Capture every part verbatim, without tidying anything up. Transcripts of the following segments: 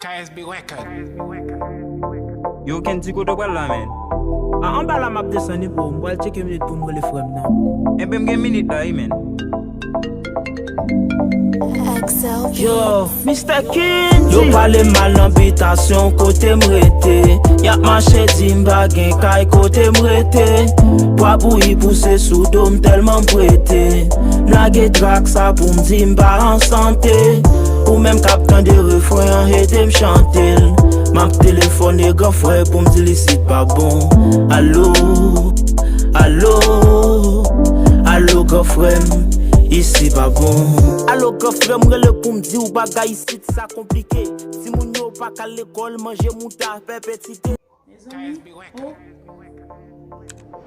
K S B Record. Yo, Kendy, kote w pral la, men? A, anba la m ap desann wi, bro. M pral tcheke minit pou m rele frè m nan. Enben, m gen minit la wi, men. Yo, Mister Kendy. Yo pale mal nan bitasyon kote m rete. Y ap mache di m pa gen kay kote m rete. Pwa bouyi pouse sou do m tèlman m prete. M lage trak sa pou m di m pa an sante. Ou menm k ap tande refren an, ede m chante l. M ap telefone gran frè pou m di l isit pa bon. Alo, alo, alo, gran frè m, isi pa bon. Alo, gran frè m, rele pou m di w bagay isit sa konplike. Timoun yo pa ka al lekòl, manje mouda, pèpetite. Mezanmi, oh.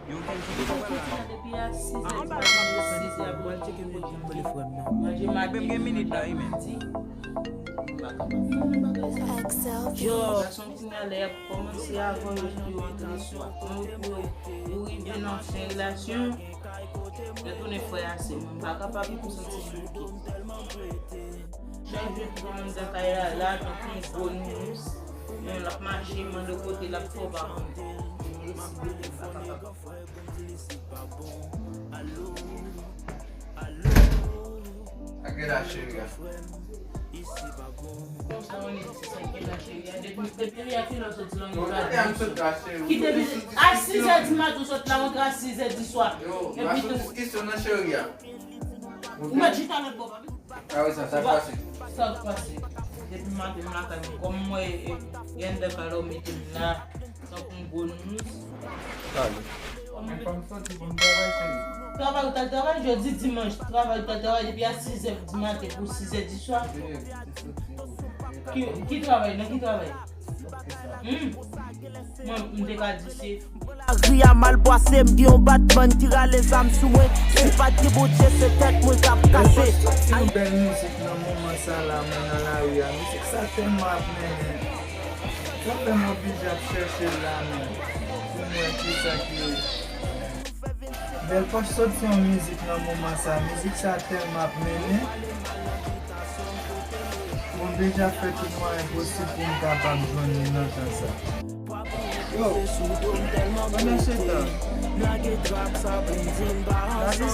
Yo kontinye depi a sis è di maten, sis è ap rive pou mwen manje maten, midi. Yo. Gason kounye a lè y ap kòmanse avan yo, yo antre sou, yo, yo, yo rive nan fen relasyon, yo tounen frè a sè mwen. M pa kapab pou santi m bouke. Chak jou, tout moun nan kay la, la, tankou yon gwo nounous. Men l ap mache, mande kote l ap fè, w pa konnen. Yon resi de li, m pa kapab. Sa k gen la, cheri a? Konsa, on est sa k gen la, cheri a. Depi, depi yè kilè w soti la, yon gade. Kite, a sis è di maten, w sot la, w antre a sis è di swa. Yo, epi tou. Kesyon nan cheri a. Ou mèt chita lòt bò, papi. Ah wi, sa, sa k pase? Sa k pase? Depi maten m lakay mwen. Kòm m wè, e, e, Yandè Kalo mete m la, tankou yon gwo nounous. Kòm m fè m soti pou m travay, cheri. Travay ou t al travay jodi dimanch, travay ou t al travay depi a sis è di maten pou sis è di swa. Ki, ki travay, nan ki travay? Hmm. Mwen, m te ka di se. Lari a mal bwase, m gen yon batman ki rale zam sou mwen. Si pa t gen Bondye, se tèt mwen t ap kase. Soti yon bèl mizik nan moman sa la, mwen nan lari a. Mizik sa tèlman ap mennen. Sa fè m oblije ap chèche l la menm. Pou m wè kisa ki Bèl Pòch soti yon mizik nan moman sa. Mizik sa tèlman ap mennen. Mwen deja fè tout mwayen posib pou m kapab jwenn li nan tan sa. Yo, pandan se tan, lavi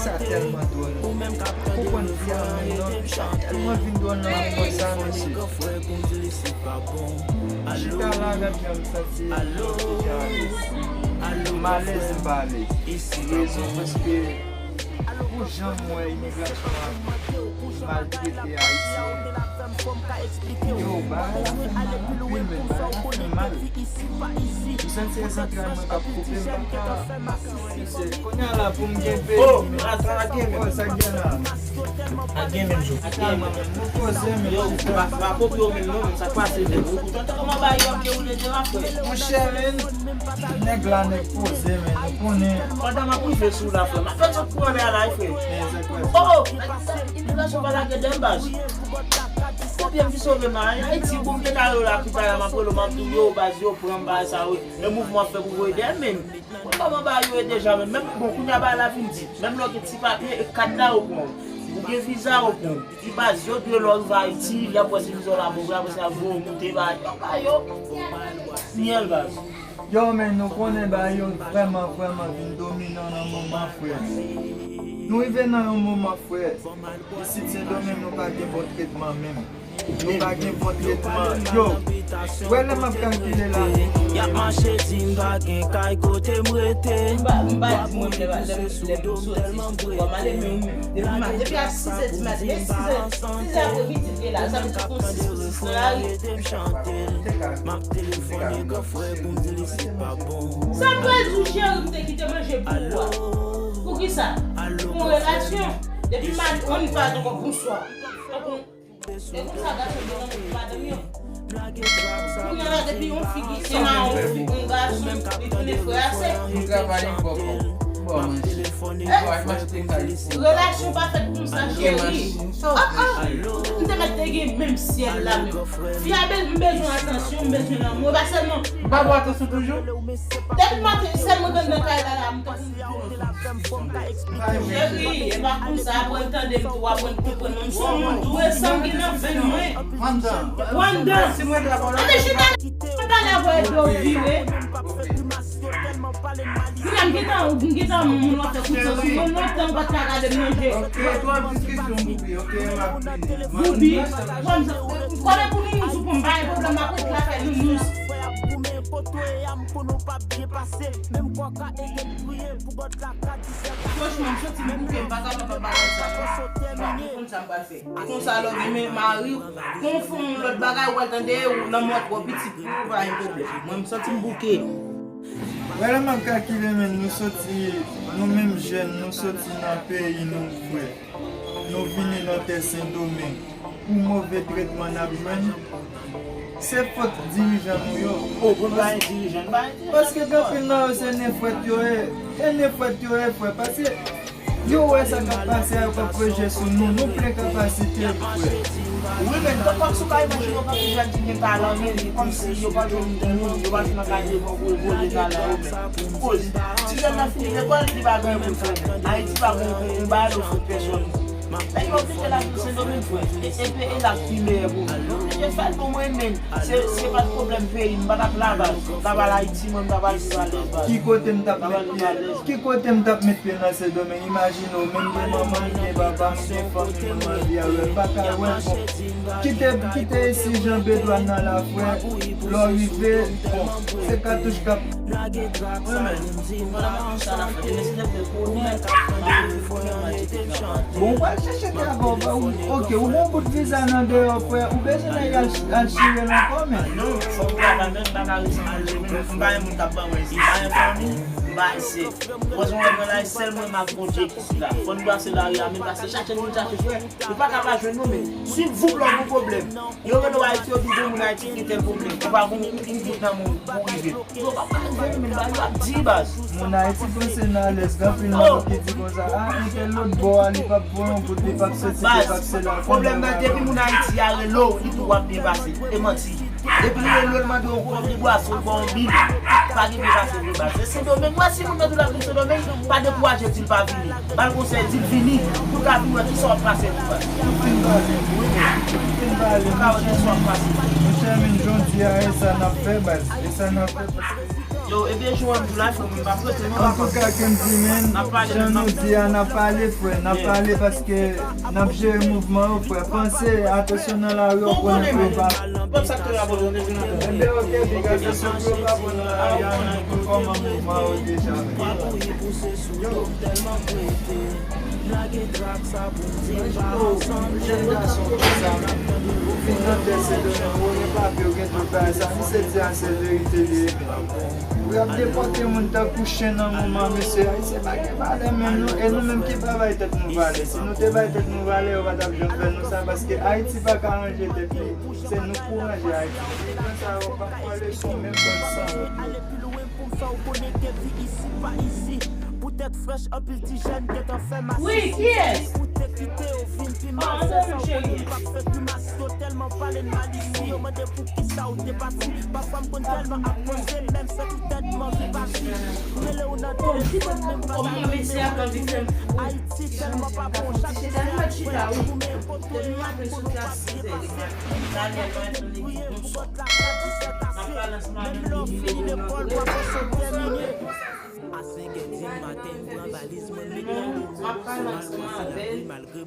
sa tèlman dwòl. Ou konprann vi a menm non, sa tèlman vin dwòl nan moman sa, mesye. Chita la, gad jan m santi m deja alèz. M alèz, m pa alèz. Rezon paske pou jan m wè imigrasyon ap maltrete Ayisyen. Yo, bagay la fè m mal anpil, men bagay la fè m mal. M santi se zantray mwen k ap koupe, m pa ka. Mesye, kounye a la pou m gen peyi. Oh, sa gen menm. Oh, sa gen la. Sa gen menm, Joe. Sa gen menm. Nou poze, men. Yo, pa, pa kopye w menm non, men sa k pase menm. Ou kontan kòman bagay yo ap dewoule devan, frè? Monchè, men, nèg la, nèg poze, men, nou konnen. Pandan m ap rive sou w la, frè, m ap fè sot pou anlè a la, frè. Oh, oh, imigrasyon pa lage dèyè m, baz. Konbyen m ki sove m la? Ayiti, bon, m te kare yo la, pi ta la, m ap rele w, m ap di w, yo, baz, yo pran m, bagay sa, wi. E mouvman ap fè pou voye dèyè m, men. Mwen kòman ba yo e deja menm. Menm, bon, kounye a bagay la vin di. Menm lè w gen ti papye, e kat la yo pran w. Ou gen viza yo pran w. Ti baz, yo dwe lè w rive Ayiti, lè w pran ti viza w la bon vre, apre sa yo voye w moute, ba yo, ba yo. Nyèl baz. Yo, men nou konnen ba yo vrèman, vrèman vin dominan nan moman, frè. Nou rive nan yon moman, frè. Isit Sendomeng, nou pa gen bon tretman menm. Nou pa gen bon tretman. Yo, wè lè m ap kalkile la. Y ap mache di m pa gen kay kote m rete. M pa, m pa di mwen lè, lè, lè m soti, m ale, men depi ma-, depi a sis è di maten, e sis è, sis è apremidi m ye la, sa vle di pou sis pou sis nan lari. M ap telefone gran frè pou m di li se pa bon. Sa m pral di w, cheri, m te kite manje pou ou a. Poukisa? Pou yon relasyon. Depi m ale, on pa ankò bonswa. Tankou E konsa gason gen lanmou pou madanm yo. Kounye a la, depi yon fi ki se maron, yon gason, li tounen frè a sè. Nou travay anpòpò. Relasyon pa fèt konsa, cheri. Ah, ah. M te mèt te gen menm syèl la menm. Fi a be-, m bezwen atansyon, m bezwen lanmou. E pa sèlman. Ou pa ba w atansyon toujou? Depi maten, sèl mwen k anndan kay la, la, m tankou m. Cheri, e pa konsa, aprann tande m tou, aprann konprann mwen. M se yon moun tou, e sa m gen nan venn mwen. Pran dan. Pran dan. Si mwen ta pran dan. Ande chita la, pale avè w epi w vire. Kounya m gentan, m gentan moun w ap fè kout sou mwen, lontan m pa t ka gade m nan je. Ok, twòp diskisyon, Boubi, ok, m ap vini. Boubi, m konnen pou nou moun sou pon, m pa gen pwoblèm, m ap rete lakay nou moun. Franchman, m santi m bouke, m pa kapab ap bagay sa. M konn sa m pral fè. E konsa lè w gen men mari w, kon w fè yon lòt bagay, ou pral tande ou lanmò twò piti pou ou, pa gen pwoblèm. Mwen, m santi m bouke. Wè, lè m ap kalkile, men nou soti, nou menm jèn, nou soti nan peyi nou, frè. Nou vini nan tè Sendomeng. Pou move tretman n ap jwenn, se fòt dirijan nou yo. O, pou n pa gen dirijan, n pa gen dirijan. Paske gen anpil nan yo se nefwèt yo ye. E nefwèt yo ye, frè. Paske yo wè sa k ap pase a, yo p ap voye je sou nou. Nou plen kapasite, frè. Wi, men, kòm si w ka imajine w gen anpil jèn ki gen talan, men kòmsi yo pa jwenn moun, yo pa jwenn ankademan pou yo voye talan yo, men. Koz, ti jèn nan fini lekòl, li pa gen anyen pou l fè, men. Ayiti pa gen yon bagay yo fout pèsòn. Nèg yo oblije lage Sendomeng, frè. E, e, e la ki meyè pou nou. Yo oblije fè l pou mwen, men se, se pa t pwoblèm peyi m, m pa t ap la baz. M ta pral Ayiti, mwen, m ta pral viv alèz, baz. Ki kote m t ap met pye? Ki kote m t ap met pye nan Sendomeng? Imajine w, menm gen manman m, gen papa m, gen fanmi m, mwen anvi a wè, m pa ka wè l, bon. Kite, kite isi janbe dwàn nan la, frè. Lè w rive, bon, se katouch k ap. Wi, men. Pandan m ap di sa la, frè, demen si Dye vle, premye, premye mwa de septanm. Bon, ou pral chèche travay, ou pa, ou, ok, ou gon bout viza nan deyò, frè, ou bezwen nèg al, al chire l ankò, men. Non, fò m travay, men m pa ka ret san manje, men m pa gen moun k ap ban mwen, m pa gen fanmi, m pa gen sè. Ou wè sa m wè mwen la, e sèl mwen m ak Bondye ki sou la. Fò n pase lari a, men pase chache nou chache, frè. Nou pa ka pa jwenn nou, men si voup la gon pwoblèm. Yo rele w Ayiti, yo di w moun Ayiti gen tèl pwoblèm. Ou pa gon, yon, yon goud nan men w pou rive. Yo pa pral rive, men bagay yo ap di, baz. Moun Ayiti panse n alèz, gen anpil moun ki di konsa, a, entèl lòt bò a, li p ap pran yon goud, li p ap sesi, li p ap sela. Baz, pwoblèm nan, depi moun Ayiti a rele w, li di w w ap byen pase. E manti. Depi li rele w, l mande w yon kòb, li bwase w, l ba w yon bil. Pa gen byen pase vre, baz. E Sendomeng, wè si moun nan di w l ap vin Sendomeng, pa dekouraje, di l pa vini. Ba l konsèy, di l vini, pou l ka vin wè kisa w ap pase tou, baz. Ou fin pale. Wi, men. Ou fin pale, monchè. Ou ka wè kisa w ap pase. Monchè, men jodi a, e sa n ap fè, baz. E sa n ap fè, paske. Yo, ebyen, jou an di la, fò mwen pa prete, non, papa. Antouka, Kendy, men, jan nou di a, n ap pale, frè. N ap pale paske n ap jere mouvman yo, frè. Panse, atansyon nan lari, w konnen, frè, pa. Pèp sa k te la, bon, nou te vin antann. Ebyen, ok, big up, se sou yo pa bon nan lari a, men nou konn kòman mouvman yo deja, men. Yo, jèn gason konsa, ou fin nan tè Sendomeng, ou gen papye, ou gen tout bagay, sa misye di a se verite li ye, men. Ou ap depòte moun tankou chen nan moman, mesye, Ayisyen pa gen valè menm, non, e nou menm ki pa bay tèt nou valè. Si nou te bay tèt nou valè, yo pa t ap janm fè nou sa, paske Ayiti pa ka ranje tèt li, se nou k pou ranje Ayiti. Depi konsa, yo p ap pran leson menm bann sanwont yo. Wi, kiyès? Ou te kite yo vin pi mal, se sa w konnen, m p ap fè grimas, yo tèlman pale n mal isi, yo mande poukisa w te pati. Pafwa m konn tèlman ap poze, menm fè poutèt m anvi pati. Rele w nan telefòn, menm pa ka jwenn. Ayiti tèlman pa bon, chak jou se ap goumen, poto e a pou nou pa byen pase. Menm lòt fini lekòl, m ap pale ansanm avè l. Menm lè w fini lekòl, w ap sot tèmine. A senkè di maten, m pran valiz mwen, m met nan wout. M ap pale ansanm avè l.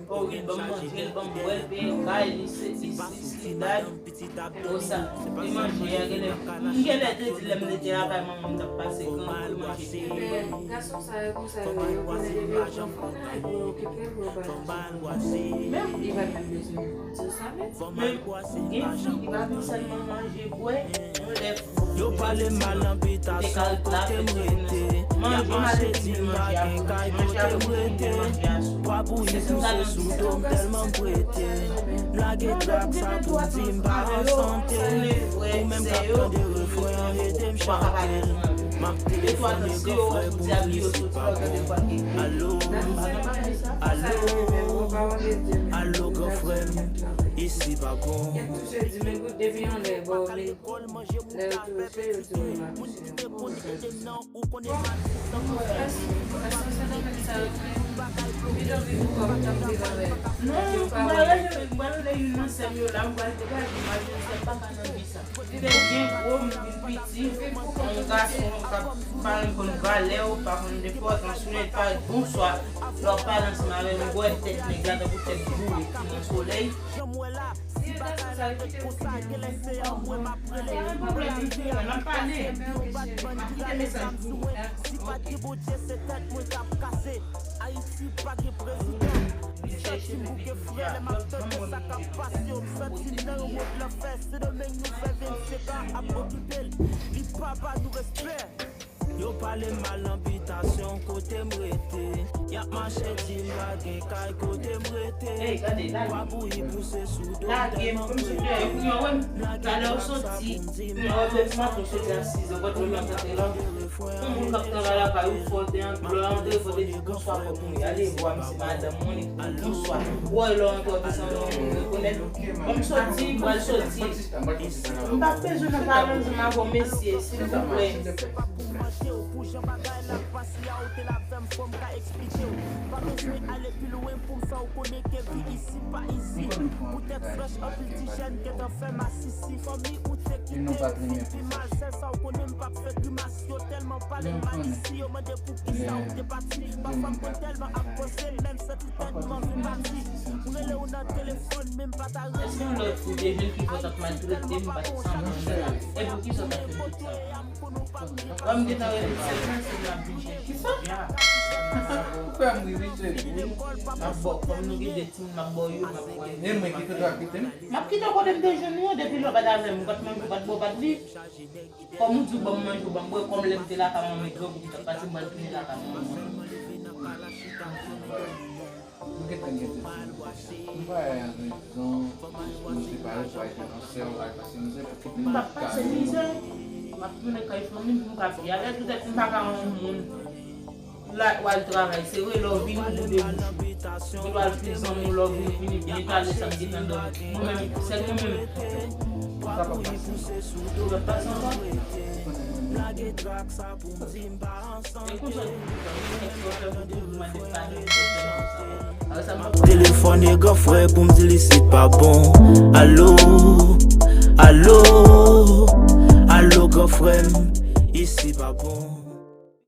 O wi, l ban m manje, l ban m bwè, l peye kay, li sesi, li sesi, li bay. O sa, li manje a, genlè, m genlè te di lè m rete lakay manman m, m t ap pase gran pou l manje. Ebyen, gason sa yo konsa yo ye, yo konnen depi yo pran fanm nan, yo okipe l pou yo ba l. Menm li pa t menm bezwen di w sa menm. Men, gen fi ki pa konn sèlman manje, bwè, yon lè. Yo pale mal nan pita sou kote m rete. Y ap mache di m pa gen kay kote m rete. Bwa bouyi pouse sou do m tèlman m prete. M lage trak sa pou di m pa an sante. Ou menm k ap tande refren an, ede m chante l. De twa tan, si yo wè sou ti abi yo soti la, gade kwa ki ekri. Alo, alo, alo, gran frè m, isi pa bon. Yo touche di men goud depi yon lè, bon, men lè yo touche, yo di men m ap touche. Bon, èske, èske se nan men sa yo touye? Vin anvi pou kòb tankou vin anlè. Non, m pral rele, m pral rele youn nan sè m yo la, m pral degaje m al jwenn sè m, pa ka nan vi sa. Li te byen gwo, m vin piti, yon gason k ap pa konn valè w, pa konn enpòtans ou, nèg parèt bonswa. Lè w ap pale ansanm avè l, m wè tèt nèg la tankou tèt boure ki nan solèy. Si yo ta fè sa, yo kite w fini, men se pa yon pwoblèm, m di w la, n ap pale. M ap kite mesaj pou ou. Ayiti pa gen prezidan. Li chèche pou bouke frè, lè m ap tande sa k ap pase, m santi nan yon mond lanfè. Sendomeng nou fè vennsenk an ap okipe l, li pa ba nou respè. Yo pale mal nan bitasyon kote m rete. Y ap mache di m pa gen kay kote m rete. Ey, gade, lage. Bwa bouyi pouse sou do m tèlman prete. Talè w soti, m wè bèf maten w soti a sizè, w pa t menm nan tante la. Yon moun k ap travay lakay ou, fò w te an-, lè w antre, fò w te di bonswa, fò w mouri. Ale bwa, m se madanm mwen, li di bonswa. Ou wè lè w antre, w te sanble yon moun rekonèt. Ban m soti, m pral soti. M pa bezwen nan pale ansanm avè w, mesye, silvouplè. Pou jan bagay la pase a, ou te la avè m, fò m ka eksplike w. Pa bezwen ale pi lwen pou m fè w konnen ke vi isi pa izi. Poutèt frèch, anpil ti jèn gentan fè masisi. Fanmi ou te kite vin pi mal, sèl sa w konnen m p ap fè grimas. Yo tèlman pale m mal isi, yo mande poukisa ou te pati. Pafwa m konn tèlman ap panse, menm santi tèt m anvi pati. M rele w nan telefòn, men m pa ta rele w. Èske yon lòt fi te jwenn ki fò t ap maltrete m, m pa t sanble. E poukisa w t ap fè m tout sa? Wè m gentan rele sèl nan, sèl nan ap vin chèche. Kisa? Ou fè m ri, wi, cheri. M ap ba w, kòm nou gen de timoun, m ap ba w yo, m ap ba w yo. E mwen ki fè w ap kite m? M ap kite w kote m te jwenn ou an, depi lè w pa t avè m, ou pa t manje, ou pa t bwè, ou pa t li. Kòm ou di w ban m manje, ou ban m bwè, kòm lè m te lakay manman, grangou m t ap pati, m pral tounen lakay manman. M gentan gen de timoun. M pa al rezon pou nou separe, pou al jwenn yon sè, ou al pase mizè, pou kite m. M p ap pase mizè. M ap tounen kay fanmi m pou m ka viv avè l. Poutèt m pa ka yon moun la, w al travay, se vre, lè w vini, ou boude bouch ou. Ou al jwenn zanmi w, lè w vini, vini, vini, talè sa m gentan dòmi. Mwen menm, sèl mwen menm. Sa p ap pase. Ou p ap pase ankò. Lage drak sa pou m di m pa ansanm. E konsa, telefone gran frè pou m di l isi pa bon. Alo, alo, alo, gran frè m, isi pa bon.